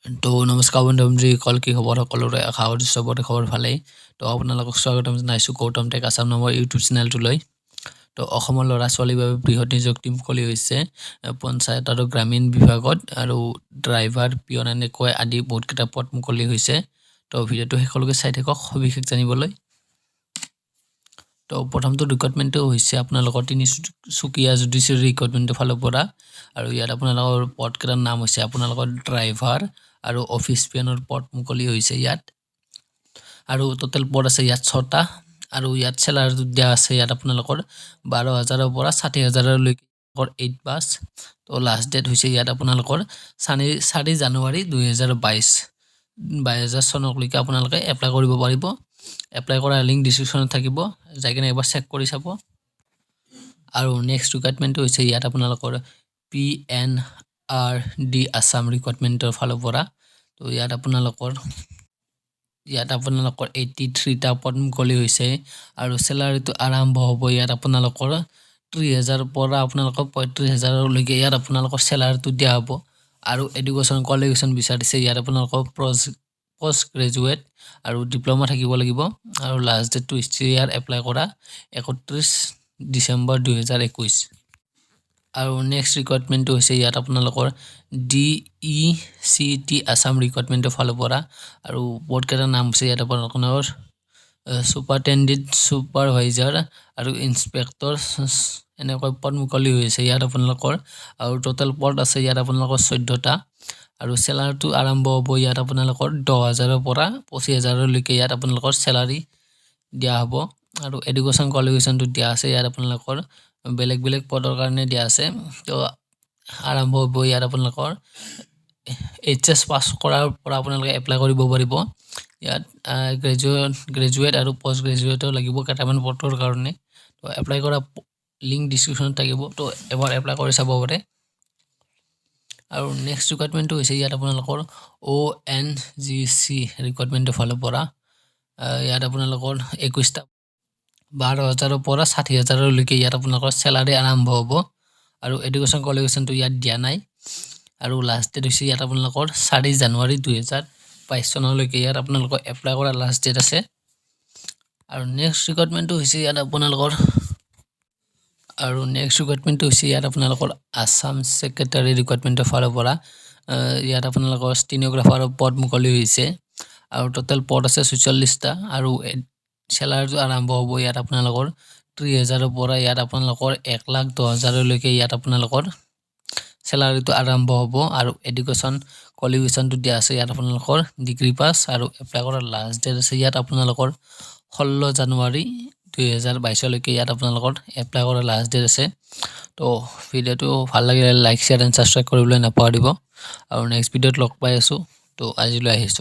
তো নমস্কাৰ বন্ধু বান্ধৱীসকল, কি খবৰ সকলোৰে? আশা কৰিছোঁ চবৰে খবৰ ভালেই। তো আপোনালোকক স্বাগতম জনাইছোঁ গৌতম টেক আছাম নামৰ ইউটিউব চেনেলটোলৈ। তো অসমৰ ল'ৰা ছোৱালীৰ বাবে বৃহৎ নিযুক্তি মুকলি হৈছে পঞ্চায়ত আৰু গ্ৰামীণ বিভাগত আৰু ড্ৰাইভাৰ, পিয়ন এনেকৈ আদি বহুতকেইটা পদ মুকলি হৈছে। তো ভিডিঅ'টো শেষলৈকে চাই থাকক সবিশেষ জানিবলৈ। তো প্ৰথমটো ৰিক্ৰুটমেণ্টটো হৈছে আপোনালোকৰ তিনিচুকীয়া জুডিচিয়েৰী ৰিক্ৰুটমেণ্টৰ ফালৰ পৰা। আৰু ইয়াত আপোনালোকৰ পদকেইটাৰ নাম হৈছে আপোনালোকৰ ড্ৰাইভাৰ আৰু অফিচ পিয়নৰ পদ মুকলি হৈছে ইয়াত। আৰু টোটেল পদ আছে ইয়াত ছটা। আৰু ইয়াত চেলাৰীটো দিয়া আছে ইয়াত আপোনালোকৰ 12 হাজাৰৰ পৰা 60 হাজাৰলৈকে এইট পাছ। তো লাষ্ট ডেট হৈছে ইয়াত আপোনালোকৰ 4 জানুৱাৰী 2022, 22 হাজাৰ চনলৈকে আপোনালোকে এপ্লাই কৰিব পাৰিব। এপ্লাই কৰাৰ লিংক ডিছক্ৰিপশ্যনত থাকিব, যাই কিনে এবাৰ চেক কৰি চাব। আৰু নেক্সট ৰিক্ৰুটমেণ্টটো হৈছে ইয়াত আপোনালোকৰ পিএনআৰডি আছাম ৰিক্ৰুটমেণ্টৰ ফালৰ পৰা। তো ইয়াত আপোনালোকৰ 83টা পদ মুকলি হৈছে আৰু চেলাৰীটো আৰম্ভ হ'ব ইয়াত আপোনালোকৰ 30 হাজাৰৰ পৰা আপোনালোকৰ 35 হাজাৰলৈকে ইয়াত আপোনালোকৰ চেলাৰীটো দিয়া হ'ব। আৰু এডুকেশ্যন কোৱালিফিকেশ্যন বিচাৰিছে ইয়াত আপোনালোকৰ পষ্ট গ্ৰেজুৱেট আৰু ডিপ্ল'মা থাকিব লাগিব। আৰু লাষ্ট ডেটটো হৈছে ইয়াৰ এপ্লাই কৰা 31 ডিচেম্বৰ 2021। আৰু নেক্সট ৰিক্ৰুটমেণ্টটো হৈছে ইয়াত আপোনালোকৰ ডিইচিটি আছাম ৰিক্ৰুটমেণ্টৰ ফালৰ পৰা। আৰু পদকেইটাৰ নাম হৈছে ইয়াত আপোনালোকৰ ছুপাৰিণ্টেণ্ডেণ্ট, ছুপাৰভাইজাৰ আৰু ইনস্পেক্টৰ, এনেকৈ পদ মুকলি হৈছে ইয়াত আপোনালোকৰ। আৰু টোটেল পদ আছে ইয়াত আপোনালোকৰ 14টা। আৰু চেলাৰীটো আৰম্ভ হ'ব ইয়াত আপোনালোকৰ 10 হাজাৰৰ পৰা 25 হাজাৰলৈকে ইয়াত আপোনালোকৰ চেলাৰী দিয়া হ'ব। আৰু এডুকেশ্যন কোৱালিফিকেশ্যনটো দিয়া আছে ইয়াত আপোনালোকৰ বেলেগ বেলেগ পদৰ কাৰণে দিয়া আছে। তো আৰম্ভ হ'ব ইয়াত আপোনালোকৰ এইচএছ পাছ কৰাৰ পৰা আপোনালোকে এপ্লাই কৰিব পাৰিব। ইয়াত গ্ৰেজুৱেট আৰু পষ্ট গ্ৰেজুৱেটো লাগিব কেইটামান পদৰ কাৰণে। তো এপ্লাই কৰা লিংক ডিছক্ৰিপশ্যনত থাকিব, তো এবাৰ এপ্লাই কৰি চাব পাৰে। আৰু নেক্সট ৰিক্ৰুটমেণ্টটো হৈছে ইয়াত আপোনালোকৰ অ'এনজিচি ৰিক্ৰুটমেণ্টৰ ফালৰ পৰা। ইয়াত আপোনালোকৰ 21টা, 12 হাজাৰৰ পৰা 60 হাজাৰলৈকে ইয়াত আপোনালোকৰ চেলাৰী আৰম্ভ হ'ব। আৰু এডুকেশ্যন কোৱালিফিকেশ্যনটো ইয়াত দিয়া নাই। আৰু লাষ্ট ডেট হৈছে ইয়াত আপোনালোকৰ 4 জানুৱাৰী 2022 চনলৈকে ইয়াত আপোনালোকৰ এপ্লাই কৰা লাষ্ট ডেট আছে। আৰু নেক্সট ৰিক্ৰুটমেণ্টটো হৈছে ইয়াত আপোনালোকৰ আছাম ছেক্ৰেটাৰী ৰিক্ৰুটমেণ্টৰ ফালৰ পৰা। ইয়াত আপোনালোকৰ ষ্টেন'গ্ৰাফাৰৰ পদ মুকলি হৈছে আৰু টোটেল পদ আছে 46টা। আৰু চেলাৰীটো আৰম্ভ হ'ব ইয়াত আপোনালোকৰ 30 হাজাৰৰ পৰা ইয়াত আপোনালোকৰ 1,10,000লৈকে ইয়াত আপোনালোকৰ চেলাৰীটো আৰম্ভ হ'ব। আৰু এডুকেশ্যন কোৱালিফিকেশ্যনটো দিয়া আছে ইয়াত আপোনালোকৰ ডিগ্ৰী পাছ। আৰু এপ্লাই কৰাৰ লাষ্ট ডেট আছে ইয়াত আপোনালোকৰ 16 জানুৱাৰী 2022লৈকে ইয়াত আপোনালোকৰ এপ্লাই কৰাৰ লাষ্ট ডেট আছে। তো ভিডিঅ'টো ভাল লাগিলে লাইক, শ্বেয়াৰ এণ্ড ছাবস্ক্ৰাইব কৰিবলৈ নাপাহৰিব। আৰু নেক্সট ভিডিঅ'ত লগ পাই আছোঁ। তো আজিলৈ আহিছোঁ।